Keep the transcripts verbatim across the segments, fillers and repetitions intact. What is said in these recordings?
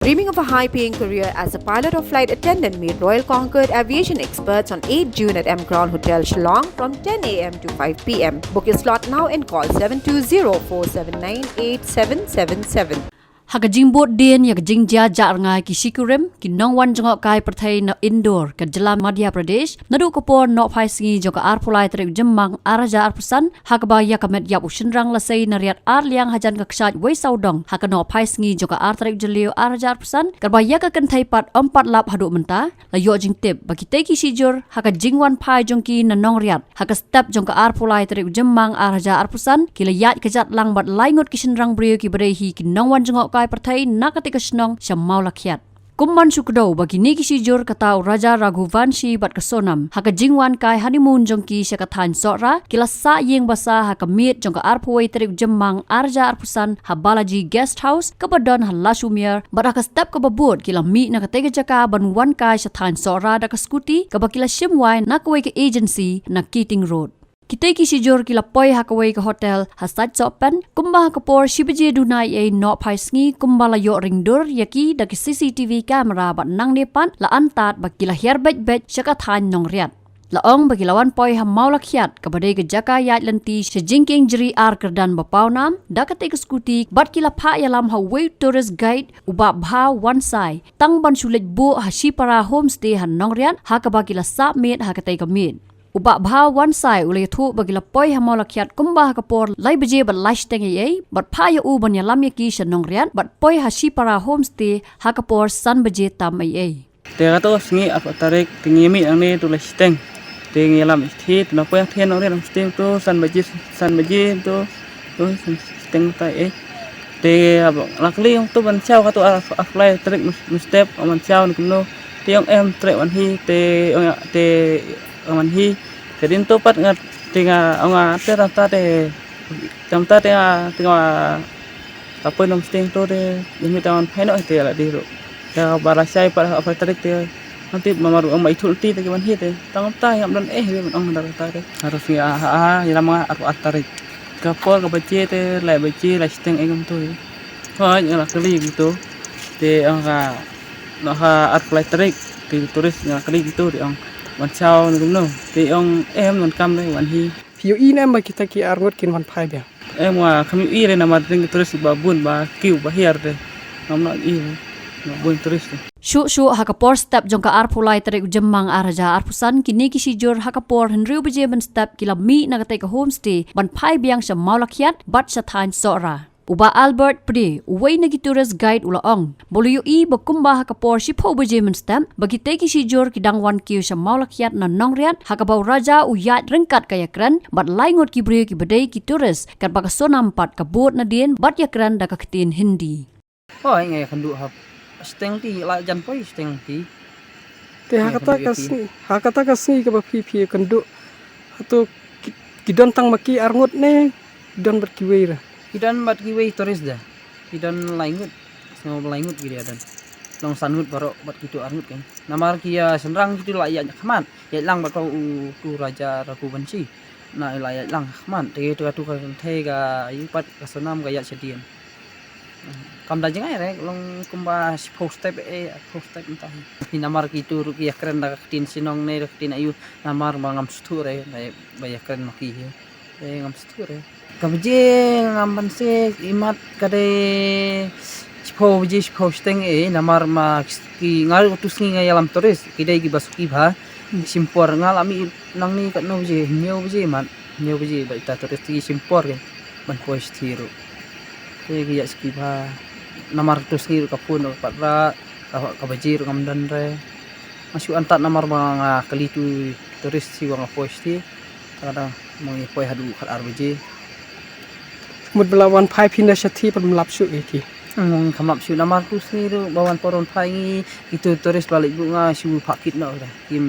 Dreaming of a high paying career as a pilot or flight attendant? Meet Royal Concord aviation experts on eighth June at M Crown Hotel, Shillong from ten a m to five p m. Book your slot now and call seven two zero four seven nine eight seven seven seven. Ha ka jingbud dien ïa ka jingjia jahrngai ki shikurim, ki nongwan jngohkai pyrthei na Indore, ka jylla Madhya Pradesh, naduh ka por nohphai sngi jong ka arphew lai tarik u Jymmang ar hajar arphew san, ha kaba ïa ka met ïap u shynrang la sei na riat ar liang hajan ka kshaid wei sawdong, ha ka nohphai sngi jong ka ar tarik u Jylliew ar hajar arphew san, katba ïa ka kynthei pat ym pat lap haduh mynta, la ïoh jingtip ba kitei ki shijur, ha ka jingwan phai jong ki na Nongriat, ha ka step jong ka arphew lai tarik u Jymmang ar hajar arphew san, ki la ïaid kjat lang bad lai ngut ki shynrang briew kiba dei hi ki nongwan jngohkai pyrthei na katei ka shnong sha Mawlakhiat. Kum ban shu kdew ba kine ki shijur, kata u Raja Raghuvanshi bad ka Sonam, ha ka jingwan kai honeymoon jong ki sha ka thaiñ Sohra, ki la sah ïing basa ha ka miet jong ka arphew wei tarik u Jymmang ar hajar arphew san ha Balaji Guest House kaba don ha Lashumere, bad ha ka step kaba bud ki la mih na katei ka jaka ban wan kai sha thaiñ Sohra da ka scooty kaba ki la shim wai na kawei ka agency na Keating Road. Kitei ki shijur ki la poi ha kawei ka hotel ha Saitsohpen kumba ha ka por shi baje duna eiei nohphai sngi, kumba la ïoh ring dur ïa ki da ki C C T V camera, bad nangne pat la antad ba ki la hiar beit beit sha ka thaiñ Nongriat. La ong ba ki la wan poi ha Mawlakhiat kaba dei ka jaka ïaid lynti sha jingkieng jri ar kyrdan ba pawnam da katei ka scooty, bad ki la phah ïalam ha uwei u tourist guide, u Bah Bha Wansai, tang ban shu leit buh ha Shipara Homestay ha Nongriat, ha kaba ki la sah miet ha katei ka miet. U Bah Bha Wansai u la ïathuh ba ki la poi ha Mawlakhiat kumba ha ka por lai baje bad lai shiteng eiei, bad phah ïa u ban ïalam ïa ki sha Nongriat bad poi ha Shipara Homestay ha ka por san baje tam eiei. Te kato sngi arphew tarik te ngi mih nangne tu lai shiteng. Te ngi ïalam ïa ki, te na poi hangtei Nongriat Homestay tu san baje, san baje tu, tu san shiteng tai eh. Te haba la kylli ong tu ban shaw kato ar, arphew lai tarik mynstep, ban shaw ne kumno. Te ong em, treh wan hi, te ong ïa, te ong wan hi. Te dei to pat nga, te nga ong nga te ranta te, ranta te nga, te nga, ta poi Nongriat Homestay to te, ym mih tang wan phai noh te la dei ruh. Te ba la shai pat arphew lai tarik te, nanti ma ma ruh ong ma ithuh nanti te ki wan hi te. Tang ta ngam don eh, ban ong da ranta te. Harus ngi ah, ah, ïalam nga arphew ar tarik. Ka por ka baje te, lai baje, lai shiteng eh kumto. Hooid, nga la kylli kumto. Te ong ka, noh ka arphew lai tarik, te tourist nga la kylli kumto, te ong ban shaw ne kumno. Te ong em, wan kam te wan hi. Phi ïohi ne em ba kita ki arngut kin wan phai biang? Em, nga kham ïohi re, namar dang ki tourist ba bun, ba kiew ba hiar te. Ngam lah ïohi re, ba bun tourist te. Shuh shuh ha ka por step jong ka arphew lai tarik u Jymmang ar hajar arphew san, kine ki shijur ha ka por hynriew baje mynstep ki la mih na katei ka homestay ban phai biang sha Mawlakhiat bad sha thaiñ Sohra. U Bah Albert Pde, uwei na ki tourist guide, u la ong ba u la ïohi ba kumba ha ka por shiphew baje mynstep ba kitei ki shijur ki dang wan kiew sha Mawlakhiat na Nongriat, ha kaba u Raja u ïaid ryngkat ka ïakren bad lai ngut ki briew kiba dei ki tourist, katba ka Sonam pat ka bud nadien bad ïakren da ka ktien Hindi. Hooid, nga ïakynduh hap. Shiteng te la jan poi shiteng te. Te ha kata ka sngi, ha kata ka sngi kaba phi, phi ïakynduh, hato ki, ki don tang ma ki arngut ne ki don bad kiwei re? Ki don bad kiwei tourist de. Ki don lai ngut. Sngewbha lai ngut ki don. Long san ngut baroh bad kitu arngut kan. Namar ki, ah, shynrang kitu la ïaid khmat. Ïaid lang bad u, tu Raja Raghuvanshi. Na la ïaid lang khmat. Te tu, tu ka kynthei ka ïu pat ka Sonam ka ïaid shadien. Kam da jngai re, long kumba shiphew step eh, arphew step mynta hi. Phi namar kitu ruh ki ïakren da ka ktien shnong ne, da ka ktien aïu, namar ba ngam sngewthuh re, ba, ba ïakren ma ki hi. Eh, ngam sngewthuh re. Ka baje ngam banse, imat ka dei shiphew baje, shiphew shiteng eh, namar ma ki, nga ruh tu sngi nga ïalam tourist, ki dei kiba suki bha. Hmm. Shim por nga la mih nangne katno baje, hynñiew baje mat, hynñiew baje ba ita tourist ki shim por ki ban poi shithi ruh. Te ki ïa suki bha, namar tu sngi ruh ka phone ruh pat rah, ka, ka baje ruh ngam don re. Nga shu antad namar ba nga kylli tu tourist shi ba nga poi shithi. Te ka dang ma ngi poi haduh khat ar baje. Mut ba la wan phai phi na shathi pat ym lap shuh ïa ki? Hmm, kam lap shuh namar tu sngi ruh ba wan por wan phai ngi, kitu tourist ba leit buh nga shu phah kit noh re. Kim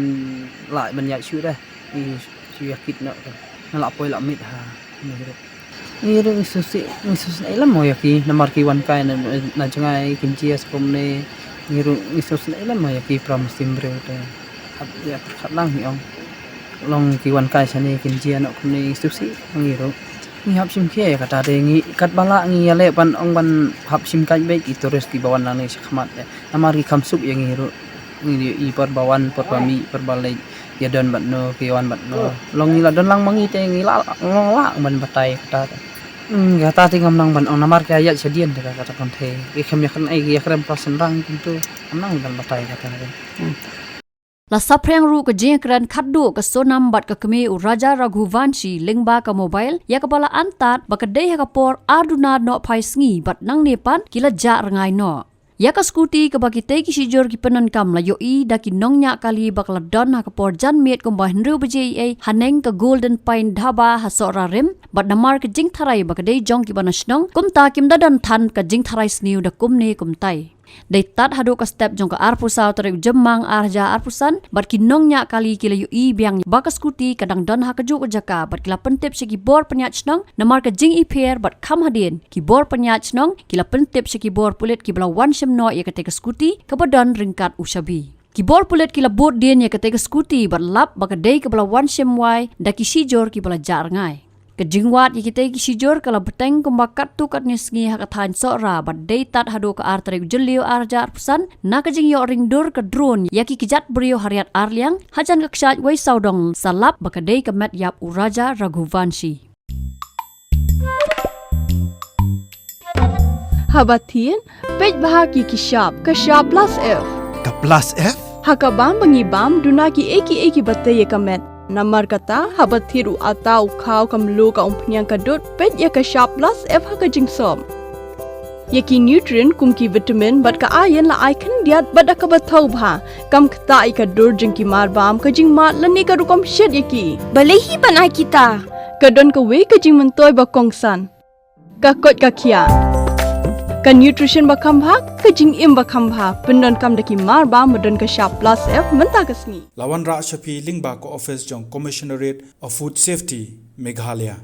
lah ban ïaid shuh re. Ngi shu ïa kit noh re. Nga la poi la miet ha. Ngi ruh. Ngi ruh ngi sngewsih, ngi sngewsih ïalam mo ïa ki, namar ki wan kai na, na jngai, kin jia sa kumne. Ngi ruh ngi sngewsih ïalam mo ïa ki, para Muslim briew te. Khat ïa khat lang ngi ong. Long ki wan kai shane kin jia noh kumne, ngi sngewsih ngi ruh. Ngi hap shim khie ïa kata de, ngi katba lah ngi ïaleh ban ong ban hap shim kait beit ki tourist kiba wan nangne shakhmat de. Namar ki kham suk ïa ngi ruh. Ngi i por ba wan, por ba mih, por ba leit, ïa don bad no, ki wan bad no. Long ngi la don lang ma ngi te ngi la long lah ban batai kata de. Hmm, kata te ngam nang ban ong namar ki ïaid shadien de kata kynthei. Ki khlem ïakren, eh, ki ïakren palat shynrang, kyntu ngam nang ban batai kata de. La saphriang ruh ka jingïakren khatduh ka Sonam bad ka kmie u Raja Raghuvanshi lyngba ka mobile, ïa kaba la antad ba ka dei ha ka por ar duna nohphai sngi bad nangne pat ki la jah rngai noh. Ïa ka scooty kaba kitei ki shijur ki pyndonkam la ïohi da ki nongñiah kali ba ka la don ha ka por janmiet kumba hynriew baje eiei haneng ka Golden Pine Dhaba ha Sohra Rim, bad namar ka jingtharai ba ka dei jong kiba na shnong, kumta kim da don than ka jingtharai sniew da kumne kumtai. Dei tad haduh ka step jong ka arphew saw tarik u Jymmang ar hajar arphew san, bad ki nongñiah kali ki la ïohi biang ba ka scooty ka dang don ha kajuh ka jaka, bad ki la pyntip sha ki bor pynïaid shnong, namar ka jingipher bad kham hadien, ki bor pynïaid shnong ki la pyntip sha ki bor pulit kiba la wan shim noh ïa katei ka scooty kaba don ryngkat u shabi. Ki bor pulit ki la bud dien ïa katei ka scooty bad lap ba ka dei kaba la wan shim wai da ki shijur kiba la jah rngai. Ka jingwad ïa kitei ki shijur ka la bteng kumba katto katne sngi ha ka thaiñ Sohra, bad dei tad haduh ka ar tarik u Jylliew ar hajar arphew san, na ka jingïoh ring dur ka drone ïa ki kjat briew ha Riat Arliang, hajan ka kshaid wei sawdong sa lap ba ka dei ka met ïap u Raja Raghuvanshi. Haba thied, peit bha ki ki shap, ka shap plus F. Ka plus F? Ha ka bam ba ngi bam, duna ki ei ki ei kiba tei ïa ka met. Namar kata, haba thied u atta u khaw ka mluh ka umphniang ka dud, peit ïa ka shap plus F ha ka jingsop. Ïa ki nutrient kum ki vitamin bad ka iron la ai khyndiat bad da kaba thaw bha. Kam ktah ïa ka dur jong ki mar bam, ka jingmad lane ka rukom shet ïa ki. Balei hi ban ai kita? Ka don kawei ka jingmyntoi ba kongsan. Ka koit ka khiah. Ka nutrition ba kham bha, ka jingim ba kham bha. Pyndonkam da ki mar bam ba don ka shap plus F mynta ka sngi. La wanrah sha phi lyngba ka office jong Commissionerate of Food Safety, Meghalaya.